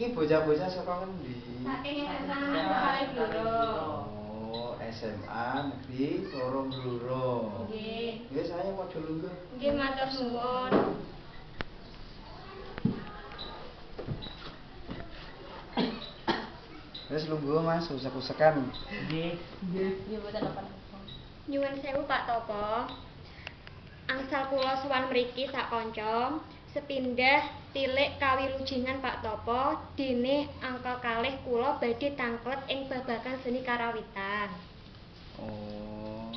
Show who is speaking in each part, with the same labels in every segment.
Speaker 1: Iki bocah-bocah saka ngendi?
Speaker 2: Saking SMA Kalih Bluro.
Speaker 1: Oh, SMA Negeri 2 Bluro.
Speaker 2: Nggih.
Speaker 1: Wis ayo padha lungguh.
Speaker 2: Nggih, matur suwun.
Speaker 1: Wis lungguh Mas, usek-usekan.
Speaker 3: Nggih.
Speaker 4: Nggih mboten napa-napa.
Speaker 2: Nyuwun sewu Pak Topo. Angsal kula sowan mriki sak kanca, sepindah tilik kawilujengan Pak Topo dene angka kalih kula badhe tangklet ing babagan seni karawitan.
Speaker 1: Oh.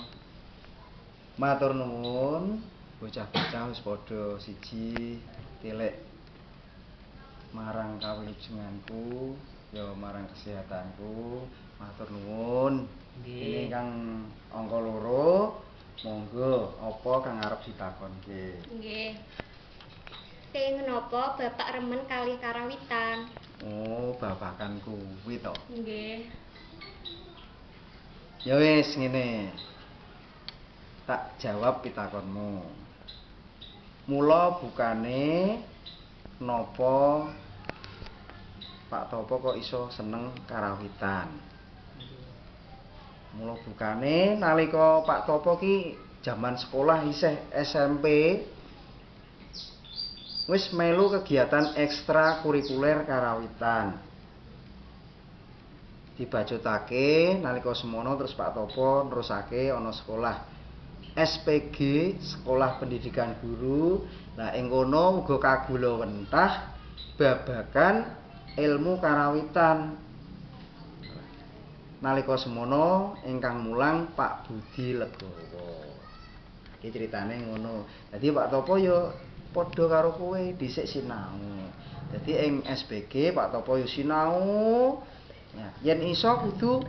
Speaker 1: Matur nuwun, bocah-bocah wis padha siji tilik marang kawilujenganku, ya marang kesehatanku. Matur nuwun.
Speaker 3: Nggih.
Speaker 1: Ini kang angka 2, monggo apa kang arep ditakonke?
Speaker 2: Nggih. Kenging napa Bapak remen kalih karawitan?
Speaker 1: Oh, babakan kuwi to.
Speaker 2: Nggih.
Speaker 1: Ya wis ngene. Tak jawab pitakonmu. Mula bukane napa Pak Topo kok iso seneng karawitan? Mula bukane nalika Pak Topo ki jaman sekolah isih SMP wis melu kegiatan ekstrakurikuler karawitan. Dibacutake nalika semono terus Pak Topo nerusake ana sekolah SPG, Sekolah Pendidikan Guru. Nah, ing kono uga kagulawentah babagan ilmu karawitan. Nalika semono ingkang mulang Pak Budi Legowo. Iki critane ngono. Dadi Pak Topo ya padha karo kowe dhisik sinau. Dadi ing SPG Pak Topo ya sinau. Nah, yen iso kudu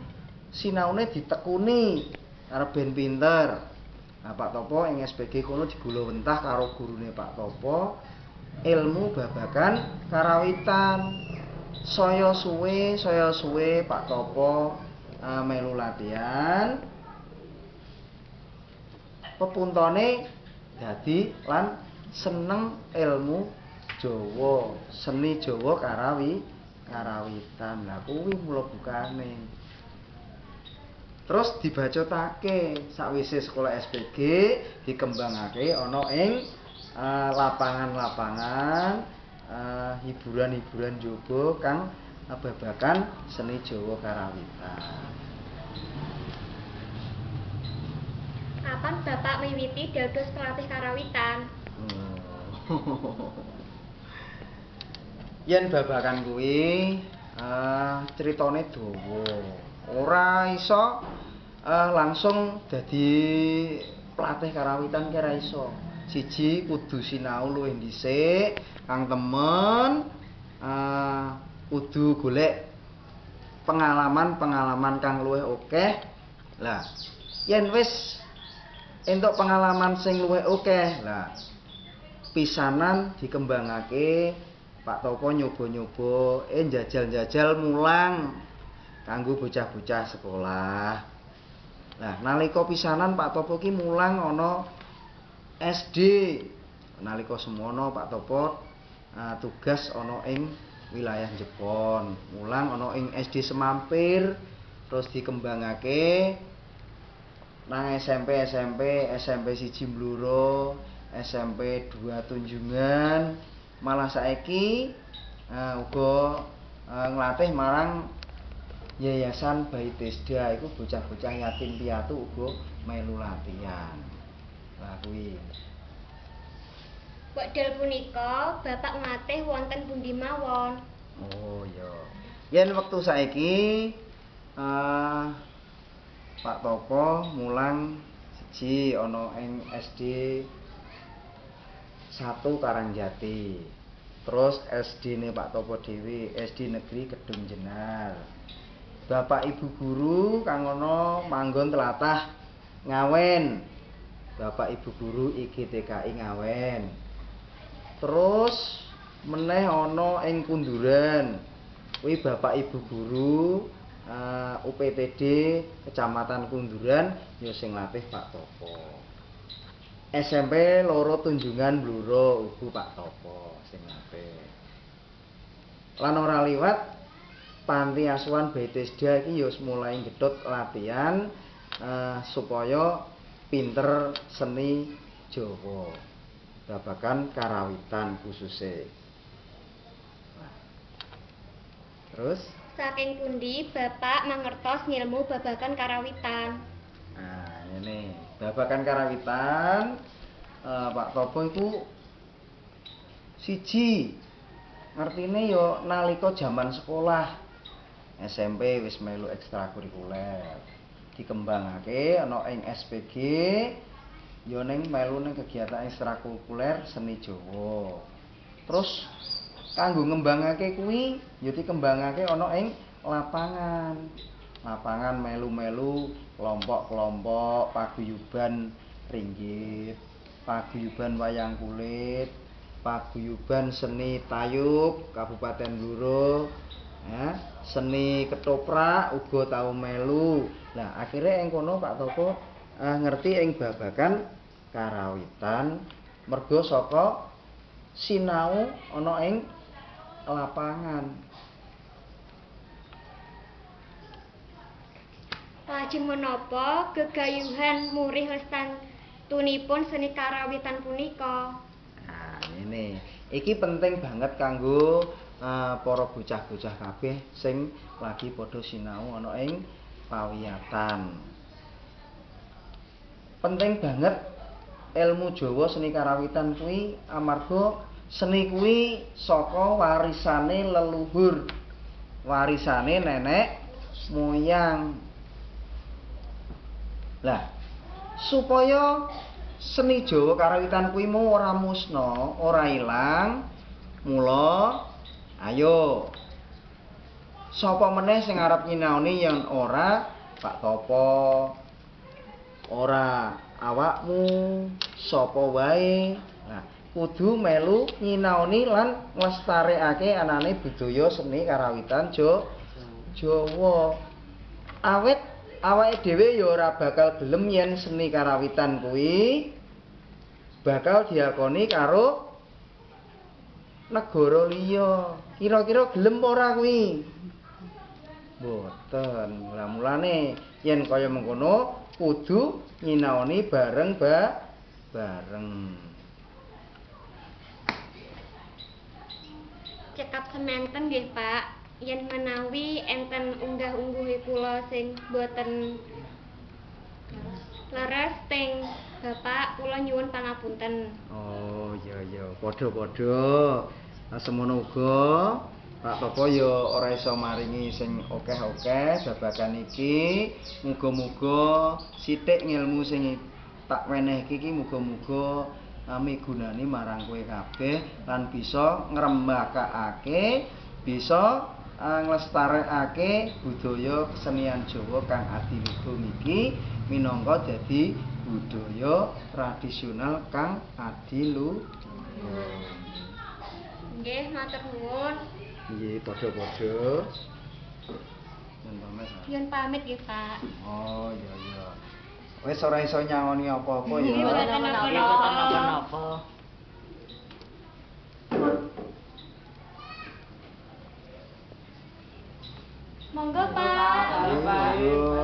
Speaker 1: sinaune ditekuni arep ben pinter. Nah, Pak Topo ing SPG kono digulawentah karo gurune Pak Topo ilmu babagan karawitan. Saya suwe Pak Topo melu latihan. Pepuntone dadi lan seneng ilmu Jawa, seni Jawa karawitan. Lah kuwi mula bukane. Terus dibacutake sakwise sekolah SPG dikembangake ana ing lapangan-lapangan hiburan-hiburan jaba kang babagan seni Jawa karawitan.
Speaker 2: Kapan Bapak miwiti dados pelatih karawitan?
Speaker 1: Yen babagan kuwi critane dawa. Ora iso langsung dadi pelatih karawitan ki ora iso. Siji kudu sinau luwih dhisik, kang temen kudu golek pengalaman-pengalaman kang luwih akeh. Lah, yen wis entuk pengalaman sing luwih akeh, lah pisanan dikembangake Pak Topo nyoba-nyoba, njajal-njajal mulang kanggo bocah-bocah sekolah. Nah, nalika pisanan Pak Topo ki mulang ana SD. Nalika semono Pak Topo tugas ana ing wilayah Jepon, mulang ana ing SD Semampir, terus dikembangake nang SMP, SMP 1 Bluro, SMP 2 Tunjungan, malah saiki uga nglatih marang Yayasan Baitesda, iku bocah-bocah yatim piatu uga melu latihan. Lah kuwi.
Speaker 2: Wekdal punika Bapak nglatih wonten pundi mawon?
Speaker 1: Oh iya. Yen wektu saiki Pak Topo mulang siji ana ing SD 1 Karangjati. Terus SD-ne Pak Topo dhewe, SD Negeri Kedung Jenar. Bapak Ibu guru kang ana manggon tlatah Ngawen. Bapak Ibu guru IGTKI Ngawen. Terus meneh ana ing Kunduran. Kuwi Bapak Ibu guru UPTD Kecamatan Kunduran ya sing latih Pak Topo. SMP 2 Tunjungan Bluro uga Pak Topo sing latih. Lan ora liwat panti asuhan Bethesda iki ya mulai nggetut latihan supaya pinter seni Jawa, babagan karawitan khususe. Nah. Terus
Speaker 2: saking pundi Bapak mangertos ngilmu babagan karawitan?
Speaker 1: Nah, ngene, babagan karawitan Pak Topo iku siji ngertine ya nalika jaman sekolah SMP wis melu ekstrakurikuler. Dikembangake ana ing SPG ya ning melu ning kegiatan ekstrakurikuler seni Jawa. Terus kanggo ngembangake kuwi ya dikembangake ana ing lapangan. Lapangan melu-melu kelompok-kelompok paguyuban ringgit, paguyuban wayang kulit, paguyuban seni tayub Kabupaten Blora, ya, seni ketoprak uga tau melu. Nah, akhirnya ing kono Pak Topo ngerti ing babagan karawitan mergo saka sinau ana ing lapangan.
Speaker 2: Lajeng menapa gegayuhan murih lestantunipun seni karawitan punika?
Speaker 1: Nah, ngene. Iki penting banget kanggo para bocah-bocah kabeh sing lagi padha sinau ana ing pawiyatan. Penting banget ilmu Jawa seni karawitan kuwi amarga seni kuwi saka warisane leluhur, warisane nenek moyang. Lah, supaya seni Jawa karawitan kuwi mau ora musna, ora ilang, mula ayo sapa meneh sing arep nyinaoni yen ora Pak Topo, ora awakmu, sapa wae. Nah, kudu melu nyinaoni lan nglestarekake anane budaya seni karawitan Jawa. Awit awake dhewe ya ora bakal gelem yen seni karawitan kuwi bakal diakoni karo negara liya. Kira-kira gelem ora kuwi? Mboten. Lah mulane yen kaya mengkono kudu nyinaoni bareng bareng.
Speaker 2: Cekap sementen nggih, Pak. Yen menawi enten unggah-ungguhe kula sing boten leres teng Bapak, kula nyuwun pangapunten.
Speaker 1: Oh iya iya, padha-padha. Nah, semono uga Pak Topo ya ora iso maringi sing akeh-akeh babagan iki. Muga-muga sithik ngilmu sing tak wenehke iki muga-muga migunani marang kowe kabeh lan bisa ngrembakakake, bisa nglestarekake budaya kesenian Jawa kang adiluhung iki minangka dadi budaya tradisional kang adiluhung.
Speaker 2: Nggih, matur nuwun.
Speaker 1: Nggih, padha-padha. Nyuwun pamit.
Speaker 2: Nyuwun pamit nggih, Pak.
Speaker 1: Oh, iya iya. Wis ora iso nyangoni apa-apa ya.
Speaker 2: Nggih, mboten napa-napa. Monggo, Pak.
Speaker 1: Monggo.